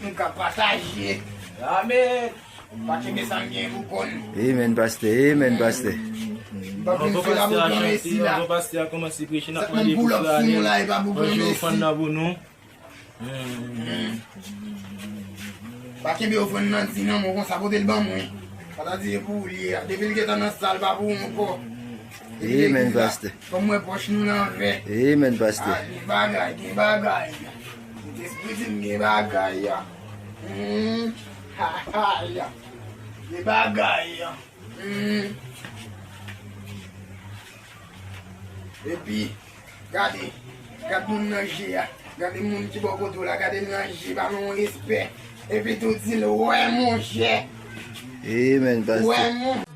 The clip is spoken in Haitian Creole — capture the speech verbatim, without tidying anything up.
Moun ka pataje. Amen. Pa kenbe sa m gen pou kò n. Amen, pastè. Amen, pastè. M pa vin fè laboutan isi la. Avan pastè a kòmanse preche, n ap mande pou frè Anèl ranje ofrann nan pou nou. Pa kenbe ofrann nan di nan men w konsa, pote l ban mwen. Sa ta di e pou ou li ye. Depi l gentan nan sa l, pa pou ou ankò. Amen, pastè. Kòm mwen pòch nou nan vè. Amen, pastè. Ah, gen bagay, gen bagay. Sentespri di m gen bagay. Hmm. Ha, ha, ya. Gen bagay. Hmm. Epi, gade, gade moun nan je a. Gade moun ki bò kote w la, gade l nan je, ba l yon respè. Epi tou di l, wè monchè. Amen, pastè. Wè mon